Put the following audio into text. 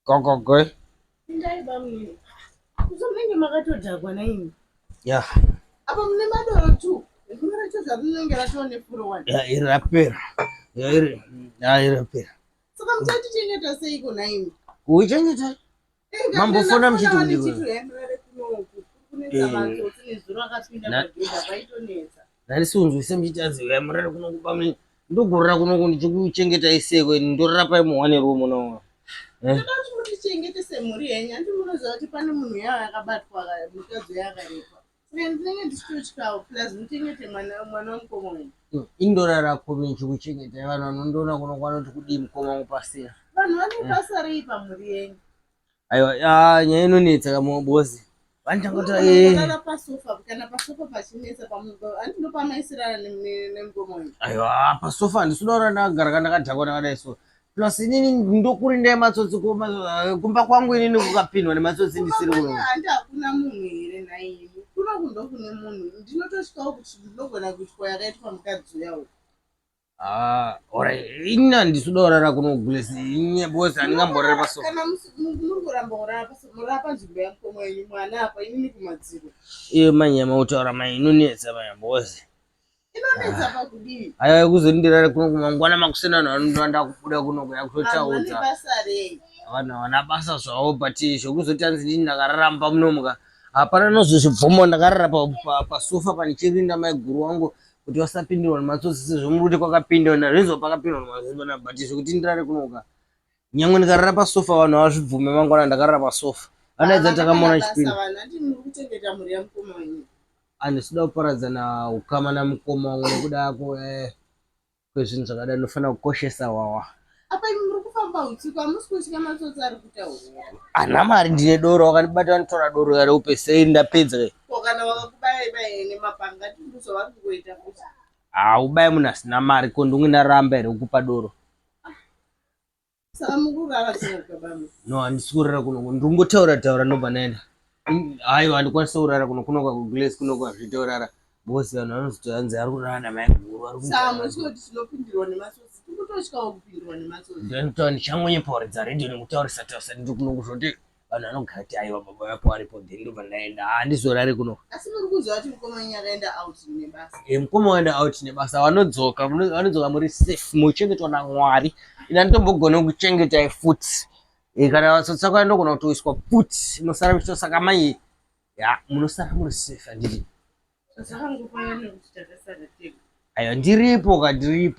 Gogogoi. Pindai bamunini. Kuzo munenge makatodhakwa naimi. Ya. Apa mune madoro tu. Rimwe racho zvarinenge ratova nefuro wani. Ya iri rapera. Ya iri ya iri rapera. Saka muchatichengeta seiko naimi? Kuichengeta? Mambofona muchiti kudii? Ndandisiunzwise muchiti anzi uyai murare kuno kuba mune ndogorora kuno ndichikuchengetai seiko ini ndorara pai muwane room muno. Eh? Toda kuti mutichengete semhuri yenyu handi munoziva kuti pane munhu yawo yakabatwa mukadzi uya akarepa. Saka ndinenge ndichitotyawo plus muchengete mwana mwana wamukoma wenyu. Indorara kupi ndichikuchengetai vanhu vanondiona kuno kwanoti kudii mukoma wangu pasina. Vanhu vane basa rei pamhuri yenyu? Aiwa ah, nyaya inonetsa kamubosi. Vanotanga eh. Kurara pasofa kana pasofa pachinetsa pamunhu ndopamaisirana nemukoma wenyu. Aiwa pasofa handisi kuda kurara ndakagara kana ndakadhakwa ndakadai so. Plus inini ndokurindai matsotsi kumba kwangu inini kukapindwa nematsotsi ndisiri kuno. Handi hakuna munhu here nhaimi? Kuno kundo kune munhu. Ndinotosvikawo kuti ndinogona kuitwa yakaitwa mukadzi uya uyu. Ah, alright. Ini handisi kuda kurara kuno Grace. Ini boss handingamborara pasofa. Kana muri kuramba kurara pasofa, murara panzvimbo yamukoma wenyu mwana apa inini kumadziro. Iyo manyama kutaura mai inonetsa manya boss. Inonetsa pakudii? Aiwa kuzondirara kuno kumangwana makuseni vanhu vanondoda kubuda kuno kuya kutotaudza. Basa rei? Vanhu havana basa zvavo but zvekuzoti hanzi ndini ndakarara mumba munomuka hapana nozozvibvuma ndakarara pasofa panichirinda maiguru wangu kuti vasapindirwa nematsotsi sezvo muri kuti kwakapindwa nazvizo pakapindwa nematsotsi but zvekuti ndirare kunoka nyangwe ndikarara pasofa vanhu havazvibvume mangwana ndakarara pasofa vanoedza takamuona chipinda. Vanhu handi muri kuchengeta mhuri yamukoma wenyu. Handisida kuparadzana ukama namukoma wangu nekuda kwezvinhu zvakadai ndinofanira kukoshesa wawa. Apa imi muri kufamba usiku hamusi kutya matsotsi ari kutaura. Ana mari ndine doro wakandibata vanotora doro yare upe sei ndapedza. Ko kana vakakubayai bayai nemapanga ndizvo vari kungoita futi. Haubaye munhu asina mari ko ndinge ndaramba here kukupa doro. Saka mukurara kuno baba. No, handisi kurara kuno. Ndingotaura taura ndobva ndaenda. Aiwa handikwanisi kurara kuno kuno kwa Glace kuno kwa zvite kurara. Boss vanhu vanozoti hanzi ari kurara namai guru ari kuita. Saka mutyi kuti tinopindirwa nematsotsi. Tikutotyawo kupindirwa nematsotsi. Ndinotaura ndichangonyepawaridza radio nekutaurisa taurisa ndiri kuno kuzoti vanhu vanogara kuti aiwa baba vapo varipo then ndobva ndaenda handizorari kuno. Asi muri kuziva kuti mukoma wenyu akaenda out nebasa. E, mukoma waenda out nebasa vanodzoka vanodzoka muri safe muchengetwa naMwari. Ini handitombogone kuchengetai futi. E, kana vatsotsi vako ndogona kutoiswa futi munosara muchitosaka mai ya munosara muri safe handiti. Zvakangofanana nekuti takasara tega. Aiwa ndiripo ka ndiripo.